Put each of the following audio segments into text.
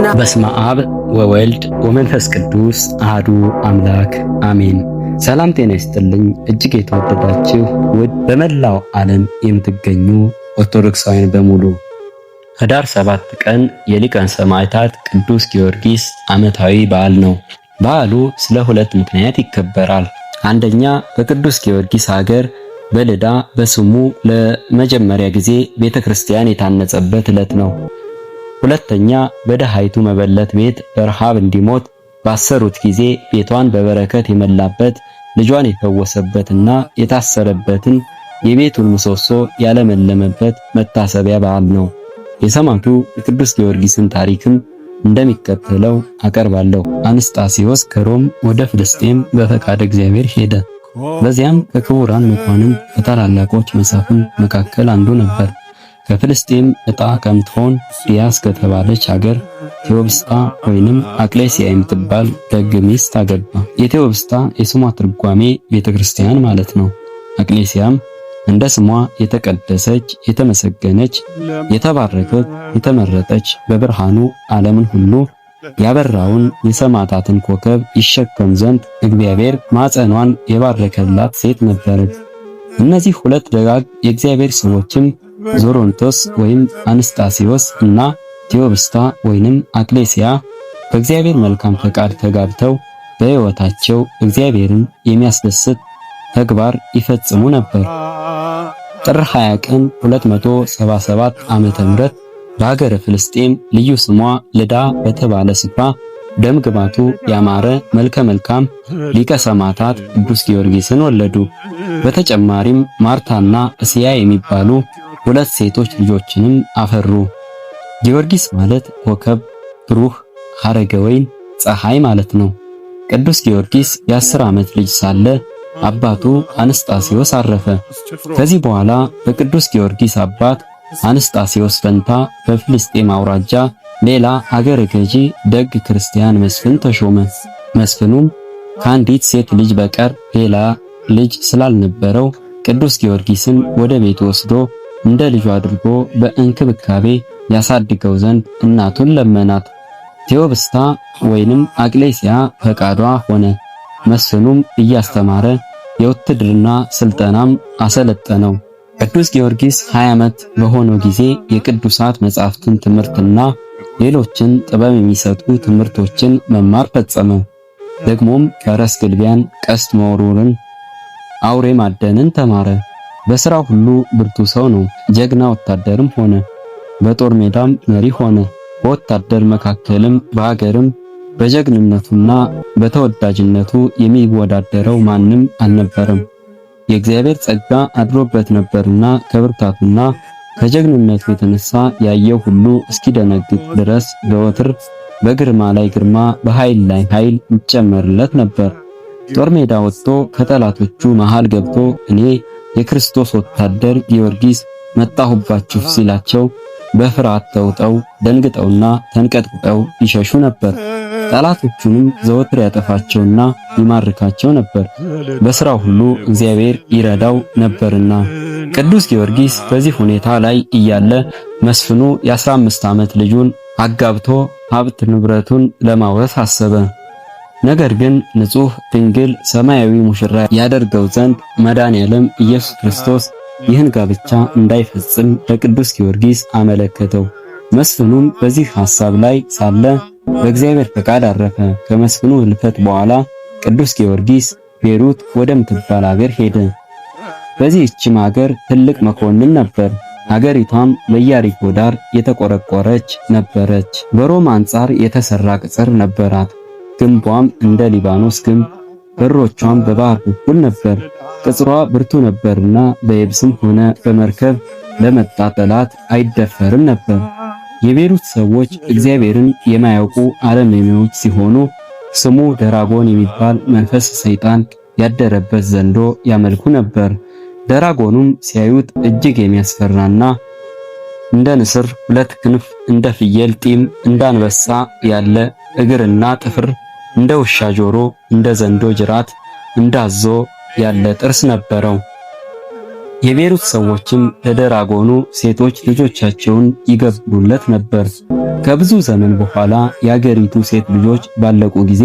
በስመ አብ ወወልድ ወመንፈስ ቅዱስ አህዱ አምላክ አሜን። ሰላም ጤና ይስጥልኝ። እጅግ የተወደዳችሁ ውድ በመላው ዓለም የምትገኙ ኦርቶዶክሳውያን በሙሉ ህዳር 7 ቀን የሊቀ ሰማዕታት ቅዱስ ጊዮርጊስ ዓመታዊ በዓል ነው። በዓሉ ስለ ሁለት ምክንያት ይከበራል። አንደኛ፣ በቅዱስ ጊዮርጊስ ሀገር በልዳ በስሙ ለመጀመሪያ ጊዜ ቤተክርስቲያን የታነጸበት ዕለት ነው። ሁለተኛ፣ በደሃይቱ መበለት ቤት በረሃብ እንዲሞት ባሰሩት ጊዜ ቤቷን በበረከት የመላበት፣ ልጇን የፈወሰበትና የታሰረበትን የቤቱን ምሰሶ ያለመለመበት መታሰቢያ በዓል ነው። የሰማዕቱ የቅዱስ ጊዮርጊስን ታሪክም እንደሚከተለው አቀርባለሁ። አንስጣሴዎስ ከሮም ወደ ፍልስጤም በፈቃደ እግዚአብሔር ሄደ። በዚያም ከክቡራን መኳንንት ከታላላቆች መሳፍንት መካከል አንዱ ነበር። ከፍልስጤም ዕጣ ከምትሆን ዲያስ ከተባለች ሀገር ቴዎብስታ ወይንም አቅሌሲያ የምትባል ደግ ሚስት አገባ። የቴዎብስታ የስሟ ትርጓሜ ቤተክርስቲያን ማለት ነው። አቅሌሲያም እንደ ስሟ የተቀደሰች፣ የተመሰገነች፣ የተባረከች፣ የተመረጠች፣ በብርሃኑ ዓለምን ሁሉ ያበራውን የሰማዕታትን ኮከብ ይሸከም ዘንድ እግዚአብሔር ማኅፀኗን የባረከላት ሴት ነበረች። እነዚህ ሁለት ደጋግ የእግዚአብሔር ሰዎችም ዞሮንቶስ ወይም አንስጣሴዎስ እና ቴዎብስታ ወይንም አቅሌሲያ በእግዚአብሔር መልካም ፈቃድ ተጋብተው በሕይወታቸው እግዚአብሔርን የሚያስደስት ተግባር ይፈጽሙ ነበር። ጥር 20 ቀን 277 ዓመተ ምህረት በሀገረ ፍልስጤም ልዩ ስሟ ልዳ በተባለ ስፍራ ደም ግባቱ ያማረ መልከ መልካም ሊቀ ሰማዕታት ቅዱስ ጊዮርጊስን ወለዱ። በተጨማሪም ማርታና እስያ የሚባሉ ሁለት ሴቶች ልጆችንም አፈሩ። ጊዮርጊስ ማለት ኮከብ፣ ብሩህ፣ ሐረገ ወይን፣ ፀሐይ ማለት ነው። ቅዱስ ጊዮርጊስ የ10 ዓመት ልጅ ሳለ አባቱ አንስጣሴዎስ አረፈ። ከዚህ በኋላ በቅዱስ ጊዮርጊስ አባት አንስጣሴዎስ ፈንታ በፍልስጤም አውራጃ ሌላ አገረ ገዢ ደግ ክርስቲያን መስፍን ተሾመ። መስፍኑም ከአንዲት ሴት ልጅ በቀር ሌላ ልጅ ስላልነበረው ቅዱስ ጊዮርጊስን ወደ ቤቱ ወስዶ እንደ ልጁ አድርጎ በእንክብካቤ ያሳድገው ዘንድ እናቱን ለመናት። ቴዎብስታ ወይንም አቅሌሲያ ፈቃዷ ሆነ። መስፍኑም እያስተማረ የውትድርና ስልጠናም አሰለጠነው። ቅዱስ ጊዮርጊስ 20 ዓመት በሆነው ጊዜ የቅዱሳት መጻሕፍትን ትምህርትና ሌሎችን ጥበብ የሚሰጡ ትምህርቶችን መማር ፈጸመ። ደግሞም ፈረስ ግልቢያን፣ ቀስት መወርወርን፣ አውሬ ማደንን ተማረ። በሥራው ሁሉ ብርቱ ሰው ነው። ጀግና ወታደርም ሆነ። በጦር ሜዳም መሪ ሆነ። በወታደር መካከልም በሀገርም በጀግንነቱና በተወዳጅነቱ የሚወዳደረው ማንም አልነበረም። የእግዚአብሔር ጸጋ አድሮበት ነበርና ከብርታቱና ከጀግንነቱ የተነሳ ያየው ሁሉ እስኪደነግጥ ድረስ ዘወትር በግርማ ላይ ግርማ፣ በኃይል ላይ ኃይል ይጨመርለት ነበር። ጦር ሜዳ ወጥቶ ከጠላቶቹ መሃል ገብቶ እኔ የክርስቶስ ወታደር ጊዮርጊስ መጣሁባችሁ ሲላቸው በፍርሃት ተውጠው ደንግጠውና ተንቀጥቅጠው ይሸሹ ነበር። ጠላቶቹንም ዘወትር ያጠፋቸውና ይማርካቸው ነበር። በስራው ሁሉ እግዚአብሔር ይረዳው ነበርና። ቅዱስ ጊዮርጊስ በዚህ ሁኔታ ላይ እያለ መስፍኑ የ15 ዓመት ልጁን አጋብቶ ሀብት ንብረቱን ለማውረስ አሰበ። ነገር ግን ንጹሕ ድንግል ሰማያዊ ሙሽራ ያደርገው ዘንድ መድኃኔዓለም ኢየሱስ ክርስቶስ ይህን ጋብቻ እንዳይፈጽም ለቅዱስ ጊዮርጊስ አመለከተው። መስፍኑም በዚህ ሐሳብ ላይ ሳለ በእግዚአብሔር ፈቃድ አረፈ። ከመስፍኑ ሕልፈት በኋላ ቅዱስ ጊዮርጊስ ቤሩት ወደምትባል አገር ሄደ። በዚህችም አገር ትልቅ መኮንን ነበር። አገሪቷም በኢያሪኮ ዳር የተቆረቆረች ነበረች። በሮም አንጻር የተሰራ ቅጽር ነበራት። ግንቧም እንደ ሊባኖስ ግንብ፣ በሮቿም በባህር በኩል ነበር። ቅጽሯ ብርቱ ነበርና በየብስም ሆነ በመርከብ ለመጣ ጠላት አይደፈርም ነበር። የቤሩት ሰዎች እግዚአብሔርን የማያውቁ አረመኔዎች ሲሆኑ ስሙ ደራጎን የሚባል መንፈስ ሰይጣን ያደረበት ዘንዶ ያመልኩ ነበር። ደራጎኑም ሲያዩት እጅግ የሚያስፈራና እንደ ንስር ሁለት ክንፍ፣ እንደ ፍየል ጢም፣ እንደ አንበሳ ያለ እግርና ጥፍር፣ እንደ ውሻ ጆሮ፣ እንደ ዘንዶ ጅራት፣ እንደ አዞ ያለ ጥርስ ነበረው። የቤሩት ሰዎችም ለደራጎኑ ሴቶች ልጆቻቸውን ይገብሩለት ነበር። ከብዙ ዘመን በኋላ የአገሪቱ ሴት ልጆች ባለቁ ጊዜ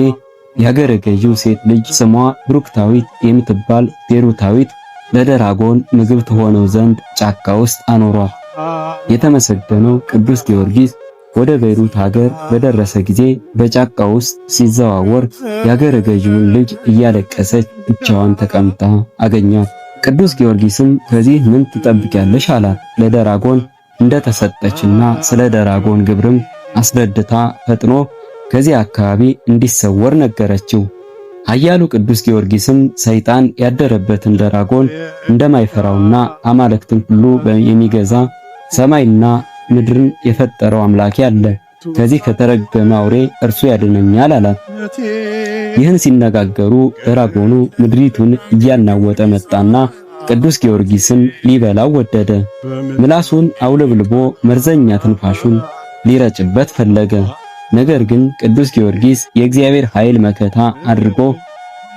የአገረ ገዢው ሴት ልጅ ስሟ ብሩክታዊት የምትባል ቤሩታዊት ለደራጎን ምግብ ትሆነው ዘንድ ጫካ ውስጥ አኖሯት። የተመሰገነው ቅዱስ ጊዮርጊስ ወደ ቤይሩት ሀገር በደረሰ ጊዜ በጫካ ውስጥ ሲዘዋወር የአገረ ገዢውን ልጅ እያለቀሰች ብቻዋን ተቀምጣ አገኛት። ቅዱስ ጊዮርጊስም ከዚህ ምን ትጠብቂያለሽ? አላት። ለደራጎን እንደተሰጠችና ስለ ደራጎን ግብርም አስረድታ ፈጥኖ ከዚህ አካባቢ እንዲሰወር ነገረችው። ኃያሉ ቅዱስ ጊዮርጊስም ሰይጣን ያደረበትን ደራጎን እንደማይፈራውና አማልክትን ሁሉ የሚገዛ ሰማይና ምድርን የፈጠረው አምላኬ አለ፣ ከዚህ ከተረገመ አውሬ እርሱ ያድነኛል አላት። ይህን ሲነጋገሩ ደራጎኑ ምድሪቱን እያናወጠ መጣና ቅዱስ ጊዮርጊስን ሊበላው ወደደ። ምላሱን አውለብልቦ መርዘኛ ትንፋሹን ሊረጭበት ፈለገ። ነገር ግን ቅዱስ ጊዮርጊስ የእግዚአብሔር ኃይል መከታ አድርጎ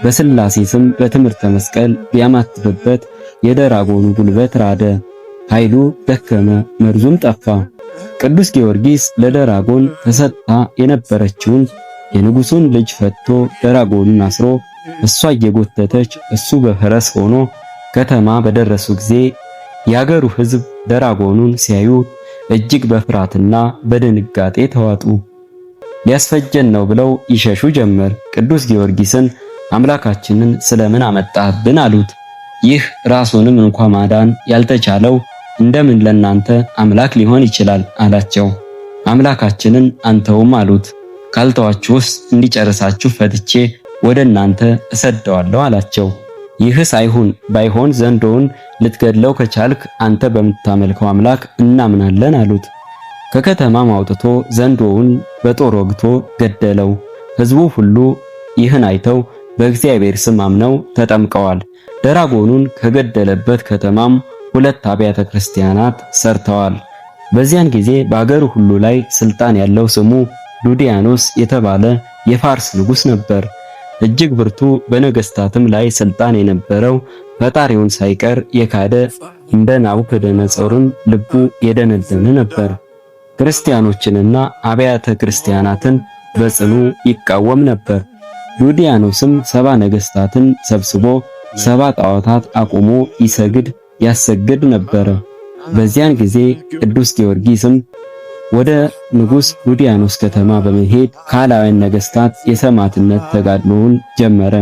በስላሴ ስም በትምህርተ መስቀል ቢያማትብበት የደራጎኑ ጉልበት ራደ፣ ኃይሉ ደከመ፣ መርዙም ጠፋ። ቅዱስ ጊዮርጊስ ለደራጎን ተሰጥታ የነበረችውን የንጉሱን ልጅ ፈቶ ደራጎኑን አስሮ እሷ እየጎተተች እሱ በፈረስ ሆኖ ከተማ በደረሱ ጊዜ የአገሩ ሕዝብ ደራጎኑን ሲያዩ እጅግ በፍርሃትና በድንጋጤ ተዋጡ። ሊያስፈጀን ነው ብለው ይሸሹ ጀመር። ቅዱስ ጊዮርጊስን አምላካችንን ስለምን አመጣህብን አሉት። ይህ ራሱንም እንኳ ማዳን ያልተቻለው እንደምን ለናንተ አምላክ ሊሆን ይችላል አላቸው። አምላካችንን አንተውም አሉት። ካልተዋችሁስ እንዲጨርሳችሁ ፈትቼ ወደ እናንተ እሰደዋለሁ አላቸው። ይህስ አይሁን፣ ባይሆን ዘንዶውን ልትገድለው ከቻልክ አንተ በምታመልከው አምላክ እናምናለን አሉት። ከከተማም አውጥቶ ዘንዶውን በጦር ወግቶ ገደለው። ሕዝቡ ሁሉ ይህን አይተው በእግዚአብሔር ስም አምነው ተጠምቀዋል። ደራጎኑን ከገደለበት ከተማም ሁለት አብያተ ክርስቲያናት ሰርተዋል። በዚያን ጊዜ በአገሩ ሁሉ ላይ ስልጣን ያለው ስሙ ዱዲያኖስ የተባለ የፋርስ ንጉስ ነበር። እጅግ ብርቱ፣ በነገስታትም ላይ ስልጣን የነበረው ፈጣሪውን ሳይቀር የካደ እንደ ናቡከደነጾርም ልቡ የደነደነ ነበር። ክርስቲያኖችንና አብያተ ክርስቲያናትን በጽኑ ይቃወም ነበር። ዱዲያኖስም 70 ነገስታትን ሰብስቦ 70 ጣዖታት አቁሞ ይሰግድ ያሰግድ ነበረ። በዚያን ጊዜ ቅዱስ ጊዮርጊስም ወደ ንጉስ ዱዲያኖስ ከተማ በመሄድ ካላውያን ነገስታት የሰማዕትነት ተጋድሎውን ጀመረ።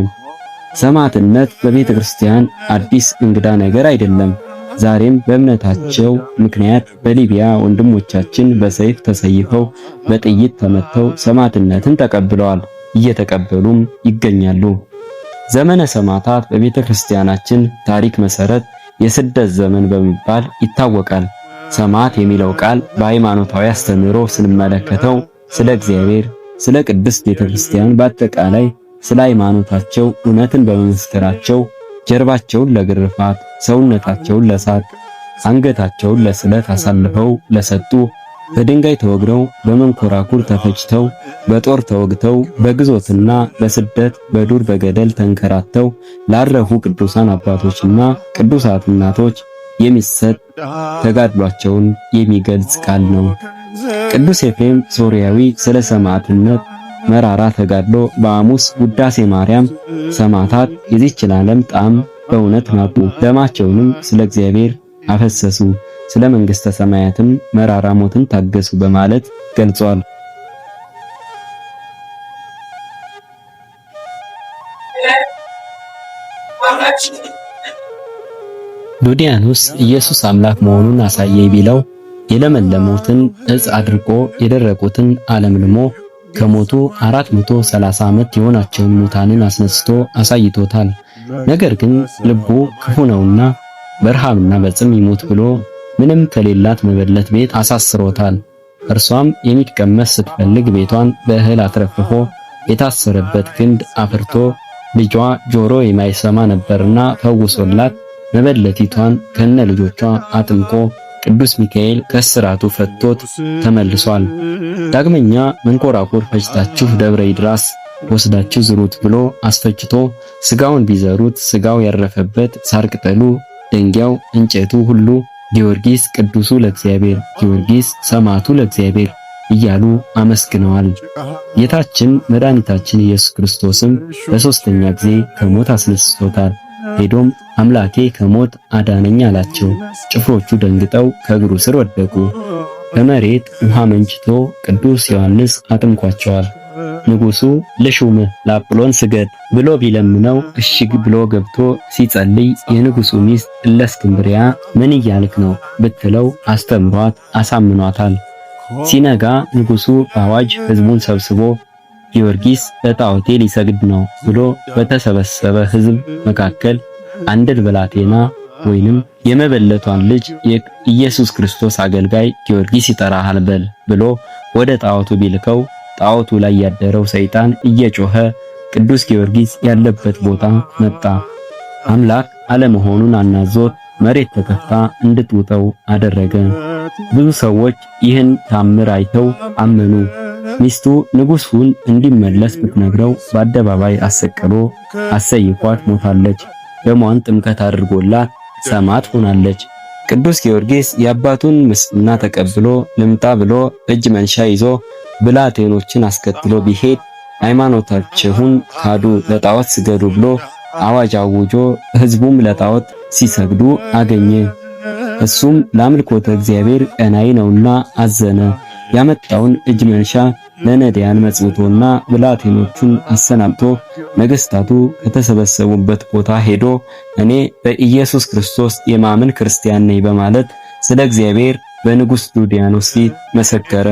ሰማዕትነት በቤተ ክርስቲያን አዲስ እንግዳ ነገር አይደለም። ዛሬም በእምነታቸው ምክንያት በሊቢያ ወንድሞቻችን በሰይፍ ተሰይፈው በጥይት ተመተው ሰማዕትነትን ተቀብለዋል፣ እየተቀበሉም ይገኛሉ። ዘመነ ሰማዕታት በቤተ ክርስቲያናችን ታሪክ መሰረት የስደት ዘመን በመባል ይታወቃል። ሰማዕት የሚለው ቃል በሃይማኖታዊ አስተምህሮ ስንመለከተው ስለ እግዚአብሔር፣ ስለ ቅድስት ቤተ ክርስቲያን፣ በአጠቃላይ ስለ ሃይማኖታቸው እውነትን በመመስከራቸው ጀርባቸውን ለግርፋት፣ ሰውነታቸውን ለሳት፣ አንገታቸውን ለስለት አሳልፈው ለሰጡ፣ በድንጋይ ተወግረው፣ በመንኮራኩር ተፈጭተው፣ በጦር ተወግተው፣ በግዞትና በስደት በዱር በገደል ተንከራተው ላረፉ ቅዱሳን አባቶችና ቅዱሳት እናቶች የሚሰጥ ተጋድሏቸውን የሚገልጽ ቃል ነው። ቅዱስ ኤፍሬም ሶርያዊ ስለ ሰማዕትነት መራራ ተጋድሎ በአሙስ ውዳሴ ማርያም ሰማዕታት የዚህችን ዓለም ጣዕም በእውነት ናቁ፣ ደማቸውንም ስለ እግዚአብሔር አፈሰሱ፣ ስለ መንግሥተ ሰማያትም መራራ ሞትን ታገሱ በማለት ገልጿል። ዱዲያኖስ ኢየሱስ አምላክ መሆኑን አሳየኝ ቢለው የለመለሙትን እጽ አድርቆ የደረቁትን አለምልሞ ከሞቱ 430 ዓመት የሆናቸውን ሙታንን አስነስቶ አሳይቶታል። ነገር ግን ልቡ ክፉ ነውና በረሃብና በጽም ይሞት ብሎ ምንም ከሌላት መበለት ቤት አሳስሮታል። እርሷም የሚቀመስ ስትፈልግ ቤቷን በእህል አትረፍርፎ የታሰረበት ግንድ አፍርቶ ልጇ ጆሮ የማይሰማ ነበርና ፈውሶላት መበለቲቷን ከነ ልጆቿ አጥምቆ ቅዱስ ሚካኤል ከስራቱ ፈቶት ተመልሷል። ዳግመኛ መንኮራኩር ፈጭታችሁ ደብረ ይድራስ ወስዳችሁ ዝሩት ብሎ አስፈጭቶ ስጋውን ቢዘሩት ስጋው ያረፈበት ሳር ቅጠሉ ደንጊያው፣ እንጨቱ ሁሉ ጊዮርጊስ ቅዱሱ ለእግዚአብሔር፣ ጊዮርጊስ ሰማዕቱ ለእግዚአብሔር እያሉ አመስግነዋል። ጌታችን መድኃኒታችን ኢየሱስ ክርስቶስም ለሶስተኛ ጊዜ ከሞት አስነስቶታል። ሄዶም አምላኬ ከሞት አዳነኝ አላቸው። ጭፍሮቹ ደንግጠው ከእግሩ ስር ወደቁ። ከመሬት ውሃ መንጭቶ ቅዱስ ዮሐንስ አጥምቋቸዋል። ንጉሱ ልሹምህ ለአጵሎን ስገድ ብሎ ቢለምነው እሽግ ብሎ ገብቶ ሲጸልይ የንጉሱ ሚስት እለእስክንድርያ ምን እያልክ ነው ብትለው አስተምሯት አሳምኗታል። ሲነጋ ንጉሱ በአዋጅ ሕዝቡን ሰብስቦ ጊዮርጊስ ለጣዖቴ ሊሰግድ ነው ብሎ በተሰበሰበ ሕዝብ መካከል አንድን ብላቴና ወይንም የመበለቷን ልጅ የኢየሱስ ክርስቶስ አገልጋይ ጊዮርጊስ ይጠራሃል በል ብሎ ወደ ጣዖቱ ቢልከው ጣዖቱ ላይ ያደረው ሰይጣን እየጮኸ ቅዱስ ጊዮርጊስ ያለበት ቦታ መጣ። አምላክ አለመሆኑን አናዞት መሬት ተከፍታ እንድትውጠው አደረገ። ብዙ ሰዎች ይህን ታምር አይተው አመኑ። ሚስቱ ንጉሱን እንዲመለስ ብትነግረው በአደባባይ አሰቅሎ አሰይፏት ሞታለች። ደሟን ጥምቀት አድርጎላት ሰማዕት ሆናለች። ቅዱስ ጊዮርጊስ የአባቱን ምስና ተቀብሎ ልምጣ ብሎ እጅ መንሻ ይዞ ብላቴኖችን አስከትሎ ቢሄድ ሃይማኖታችሁን ካዱ፣ ለጣዖት ስገዱ ብሎ አዋጅ አውጆ ሕዝቡም ለጣዖት ሲሰግዱ አገኘ። እሱም ለአምልኮተ እግዚአብሔር ቀናኢ ነውና አዘነ። ያመጣውን እጅ መንሻ ለነዳያን መጽውቶና ብላቴኖቹን አሰናብቶ ነገስታቱ ከተሰበሰቡበት ቦታ ሄዶ እኔ በኢየሱስ ክርስቶስ የማምን ክርስቲያን ነኝ በማለት ስለ እግዚአብሔር በንጉስ ዱዲያኖስ ፊት መሰከረ።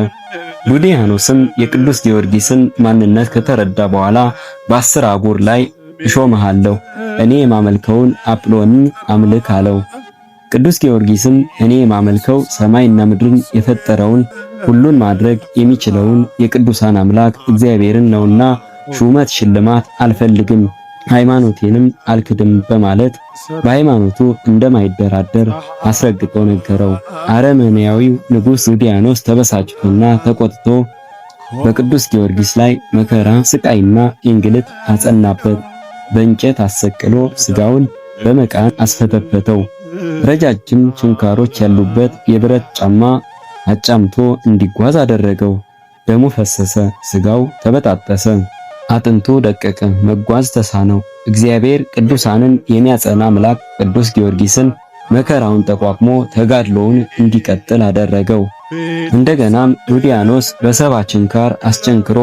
ዱዲያኖስም የቅዱስ ጊዮርጊስን ማንነት ከተረዳ በኋላ በ10 አህጉር ላይ እሾምሃለሁ፣ እኔ የማመልከውን አጵሎንን አምልክ አለው። ቅዱስ ጊዮርጊስም እኔ የማመልከው ሰማይና ምድርን የፈጠረውን ሁሉን ማድረግ የሚችለውን የቅዱሳን አምላክ እግዚአብሔርን ነውና ሹመት ሽልማት አልፈልግም፣ ሃይማኖቴንም አልክድም በማለት በሃይማኖቱ እንደማይደራደር አስረግጦ ነገረው። አረመኔያዊው ንጉሥ ዱዲያኖስ ተበሳጭቶና ተቆጥቶ በቅዱስ ጊዮርጊስ ላይ መከራ፣ ስቃይና እንግልት አጸናበት። በእንጨት አሰቅሎ ስጋውን በመቃን አስፈተፈተው። ረጃጅም ችንካሮች ያሉበት የብረት ጫማ አጫምቶ እንዲጓዝ አደረገው። ደሙ ፈሰሰ፣ ስጋው ተበጣጠሰ፣ አጥንቱ ደቀቀ፣ መጓዝ ተሳነው። እግዚአብሔር ቅዱሳንን የሚያጸና አምላክ ቅዱስ ጊዮርጊስን መከራውን ተቋቁሞ ተጋድሎውን እንዲቀጥል አደረገው። እንደገናም ዱዲያኖስ በ70 ችንካር አስቸንክሮ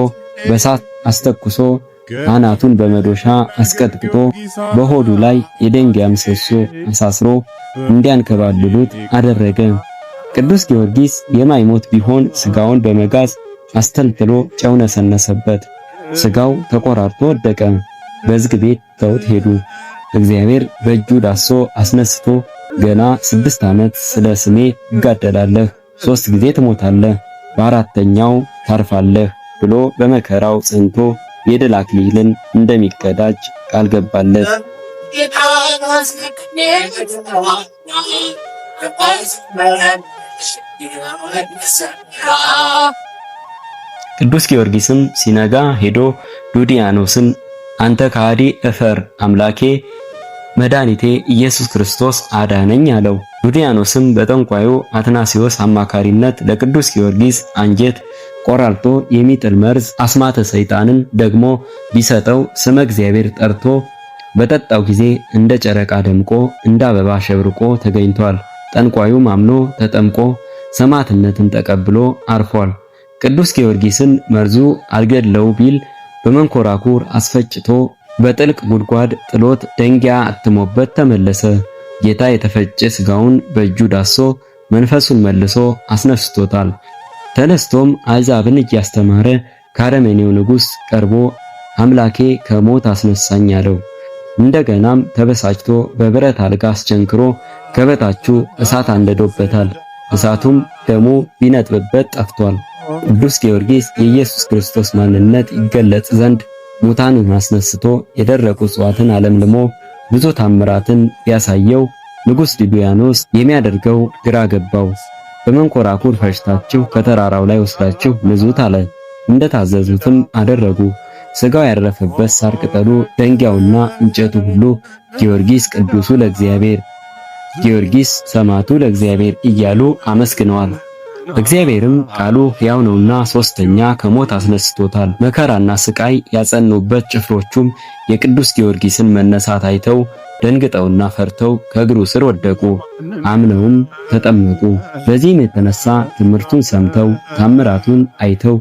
በሳት አስተኩሶ አናቱን በመዶሻ አስቀጥቅጦ በሆዱ ላይ የደንጊያ ምሰሶ አሳስሮ እንዲያንከባልሉት አደረገ። ቅዱስ ጊዮርጊስ የማይሞት ቢሆን ስጋውን በመጋዝ አስተልትሎ ጨው ነሰነሰበት። ስጋው ተቆራርጦ ወደቀ። በዝግ ቤት ተውት ሄዱ። እግዚአብሔር በእጁ ዳሶ አስነስቶ ገና 6 ዓመት ስለ ስሜ ትጋደላለህ፣ 3 ጊዜ ትሞታለህ፣ በአራተኛው ታርፋለህ ብሎ በመከራው ጸንቶ የድል አክሊልን እንደሚቀዳጅ ቃል ገባለት። ቅዱስ ጊዮርጊስም ሲነጋ ሄዶ ዱዲያኖስን አንተ ከሃዲ እፈር፣ አምላኬ መድኃኒቴ ኢየሱስ ክርስቶስ አዳነኝ አለው። ዱዲያኖስም በጠንቋዩ አትናሲዮስ አማካሪነት ለቅዱስ ጊዮርጊስ አንጀት ቆራርጦ የሚጥል መርዝ አስማተ ሰይጣንን ደግሞ ቢሰጠው ስመ እግዚአብሔር ጠርቶ በጠጣው ጊዜ እንደ ጨረቃ ደምቆ እንደ አበባ ሸብርቆ ተገኝቷል። ጠንቋዩም አምኖ ተጠምቆ ሰማዕትነትን ተቀብሎ አርፏል። ቅዱስ ጊዮርጊስን መርዙ አልገድለው ቢል በመንኮራኩር አስፈጭቶ በጥልቅ ጉድጓድ ጥሎት ደንጊያ አትሞበት ተመለሰ። ጌታ የተፈጨ ስጋውን በእጁ ዳሶ መንፈሱን መልሶ አስነስቶታል። ተነስቶም አሕዛብን እያስተማረ ከአረመኔው ንጉሥ ቀርቦ አምላኬ ከሞት አስነሳኝ አለው። እንደገናም ተበሳጭቶ በብረት አልጋ አስቸንክሮ ከበታቹ እሳት አንድዶበታል። እሳቱም ደሙ ቢነጥብበት ጠፍቷል። ቅዱስ ጊዮርጊስ የኢየሱስ ክርስቶስ ማንነት ይገለጽ ዘንድ ሙታንን አስነስቶ የደረቁ እጽዋትን አለምልሞ ብዙ ታምራትን ያሳየው ንጉሥ ዲዲያኖስ የሚያደርገው ግራ ገባው። በመንኮራኩር ፈጭታችሁ ከተራራው ላይ ወስዳችሁ ንዙት አለ። እንደታዘዙትም አደረጉ። ስጋው ያረፈበት ሳር ቅጠሉ፣ ደንጊያውና እንጨቱ ሁሉ ጊዮርጊስ ቅዱሱ ለእግዚአብሔር፣ ጊዮርጊስ ሰማዕቱ ለእግዚአብሔር እያሉ አመስግነዋል። እግዚአብሔርም ቃሉ ሕያው ነውና ሶስተኛ ከሞት አስነስቶታል። መከራና ስቃይ ያጸኑበት ጭፍሮቹም የቅዱስ ጊዮርጊስን መነሳት አይተው ደንግጠውና ፈርተው ከእግሩ ስር ወደቁ፣ አምነውም ተጠመቁ። በዚህም የተነሳ ትምህርቱን ሰምተው ታምራቱን አይተው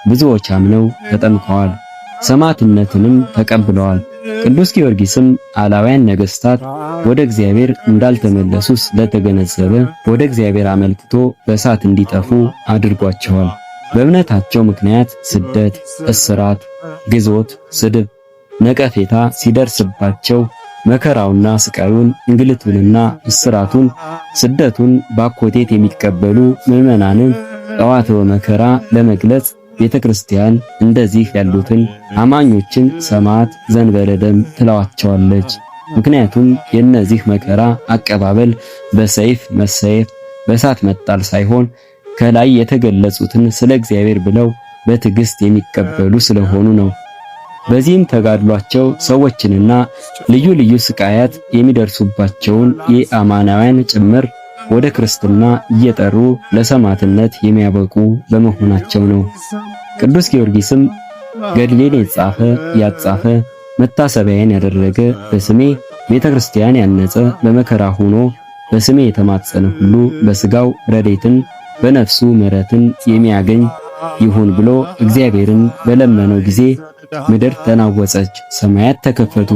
ብዙዎች አምነው ተጠምቀዋል፣ ሰማዕትነትንም ተቀብለዋል። ቅዱስ ጊዮርጊስም አላውያን ነገስታት ወደ እግዚአብሔር እንዳልተመለሱ ስለተገነዘበ ወደ እግዚአብሔር አመልክቶ በእሳት እንዲጠፉ አድርጓቸዋል። በእምነታቸው ምክንያት ስደት፣ እስራት፣ ግዞት፣ ስድብ፣ ነቀፌታ ሲደርስባቸው መከራውና ስቃዩን እንግልቱንና እስራቱን ስደቱን ባኮቴት የሚቀበሉ ምዕመናንን ጠዋትወ መከራ ለመግለጽ ቤተ ክርስቲያን እንደዚህ ያሉትን አማኞችን ሰማዕት ዘእንበለ ደም ትለዋቸዋለች። ምክንያቱም የእነዚህ መከራ አቀባበል በሰይፍ መሰየፍ፣ በእሳት መጣል ሳይሆን ከላይ የተገለጹትን ስለ እግዚአብሔር ብለው በትዕግስት የሚቀበሉ ስለሆኑ ነው። በዚህም ተጋድሏቸው ሰዎችንና ልዩ ልዩ ስቃያት የሚደርሱባቸውን የአማናውያን ጭምር ወደ ክርስትና እየጠሩ ለሰማዕትነት የሚያበቁ በመሆናቸው ነው። ቅዱስ ጊዮርጊስም ገድሌን የጻፈ ያጻፈ መታሰቢያን ያደረገ በስሜ ቤተክርስቲያን ያነጸ በመከራ ሆኖ በስሜ የተማጸነ ሁሉ በስጋው ረድኤትን በነፍሱ ምሕረትን የሚያገኝ ይሁን ብሎ እግዚአብሔርን በለመነው ጊዜ ምድር ተናወጸች፣ ሰማያት ተከፈቱ።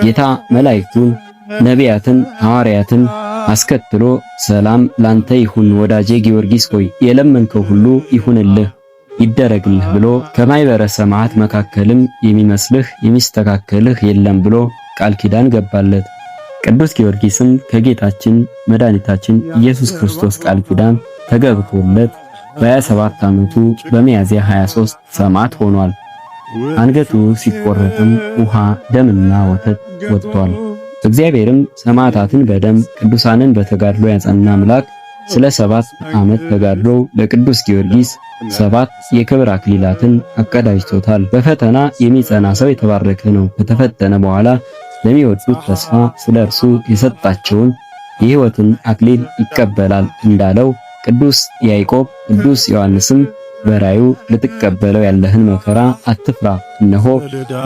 ጌታ መላእክቱን፣ ነቢያትን፣ ሐዋርያትን አስከትሎ ሰላም ላንተ ይሁን ወዳጄ ጊዮርጊስ ሆይ የለመንከው ሁሉ ይሁንልህ ይደረግልህ ብሎ ከማይበረ ሰማዕት መካከልም የሚመስልህ የሚስተካከልህ የለም ብሎ ቃል ኪዳን ገባለት። ቅዱስ ጊዮርጊስም ከጌታችን መድኃኒታችን ኢየሱስ ክርስቶስ ቃል ኪዳን ተገብቶለት በ27 ዓመቱ በሚያዝያ 23 ሰማዕት ሆኗል። አንገቱ ሲቆረጥም ውሃ፣ ደምና ወተት ወጥቷል። እግዚአብሔርም ሰማዕታትን በደም ቅዱሳንን በተጋድሎ ያጸና አምላክ ስለ 7 ዓመት ተጋድሎ ለቅዱስ ጊዮርጊስ 7 የክብር አክሊላትን አቀዳጅቶታል። በፈተና የሚጸና ሰው የተባረከ ነው። ከተፈተነ በኋላ ለሚወዱት ተስፋ ስለ እርሱ የሰጣቸውን የሕይወትን አክሊል ይቀበላል እንዳለው ቅዱስ ያዕቆብ፣ ቅዱስ ዮሐንስም በራዩ ልትቀበለው ያለህን መከራ አትፍራ፣ እነሆ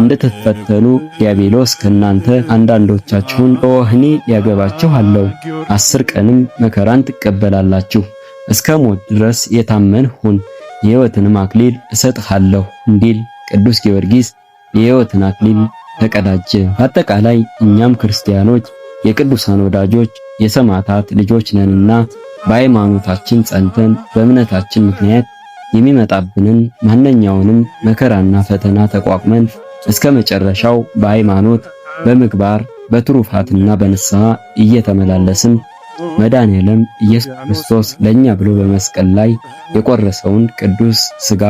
እንድትፈተኑ ዲያብሎስ ከእናንተ አንዳንዶቻችሁን በወህኒ ሊያገባችሁ አለው። 10 ቀንም መከራን ትቀበላላችሁ። እስከ ሞት ድረስ የታመንህ ሁን፣ የሕይወትንም አክሊል እሰጥሃለሁ እንዲል ቅዱስ ጊዮርጊስ የሕይወትን አክሊል ተቀዳጀ። በአጠቃላይ እኛም ክርስቲያኖች የቅዱሳን ወዳጆች የሰማዕታት ልጆች ነንና በሃይማኖታችን ጸንተን በእምነታችን ምክንያት የሚመጣብንን ማንኛውንም መከራና ፈተና ተቋቁመን እስከ መጨረሻው በሃይማኖት በምግባር በትሩፋትና በንስሐ እየተመላለስን መድኃኔዓለም ኢየሱስ ክርስቶስ ለኛ ብሎ በመስቀል ላይ የቆረሰውን ቅዱስ ሥጋ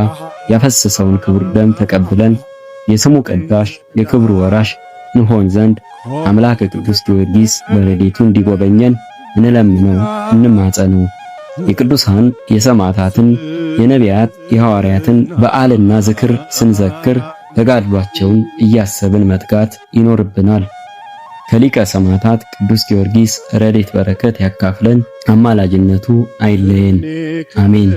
ያፈሰሰውን ክቡር ደም ተቀብለን የስሙ ቀዳሽ የክብሩ ወራሽ እንሆን ዘንድ አምላከ ቅዱስ ጊዮርጊስ በረድኤቱ እንዲጎበኘን እንለምነው፣ እንማጸነው። የቅዱሳን የሰማዕታትን የነቢያት የሐዋርያትን በዓልና ዝክር ስንዘክር ተጋድሏቸውን እያሰብን መትጋት ይኖርብናል። ከሊቀ ሰማዕታት ቅዱስ ጊዮርጊስ ረድኤት በረከት ያካፍለን፣ አማላጅነቱ አይለየን። አሜን።